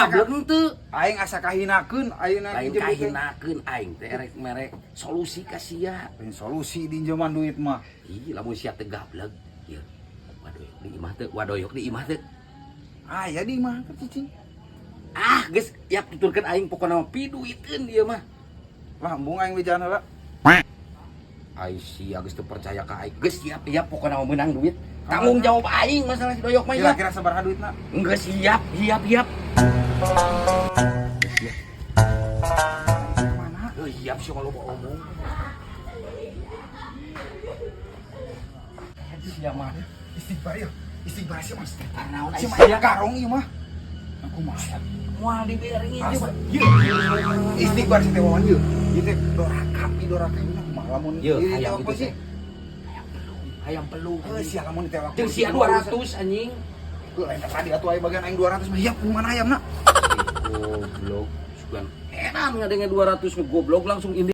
Gablek henteu? Aing asa kahinakeun ayeuna Lain pinjem duit teh. Kahinakeun, aing teh erek mere solusi ka sia. Lain solusi dinjeman duit mah. Ih, lamun sia teu gablek, ieu. Wadoyok di imah teu? Wadoyok di imah teu? Aya di imah keur cicing. Ah, geus yap tuturkeun aing, pokona mah piduiteun ieu mah. Lah, embung aing bejana lah. Ai sia geus teu percaya ka aing. Geus siap ya, pokona mah meunang duit. Tanggung jawab aing masalah si doyok mah ya. Kira-kira sabaraha duitna? Geus siap, siap, siap. Geus siap. Mana? Geus siap sih kalau mau omong. Sia mah. Istighfar ya. Istighfar sih, Mas. Naon ai Si mah sia? Garong ieu mah. Aku mah. Moal dibere ieu mah. Istighfar sih teh wawan ieu. Ieu teh doraka, pi doraka ieu mah lamun Ieu ieu hayam ditewak gitu polisi. teh. Hayam pelung, hayam pelung. Heuh, sia lamun ditewak. Jeung sia 200, anjing. Heuh, lain tadi atuh aya bagian aing 200 mah hiap mana hayamna. Goblok. Sugan edan ngadenge 200 nu goblok langsung ini.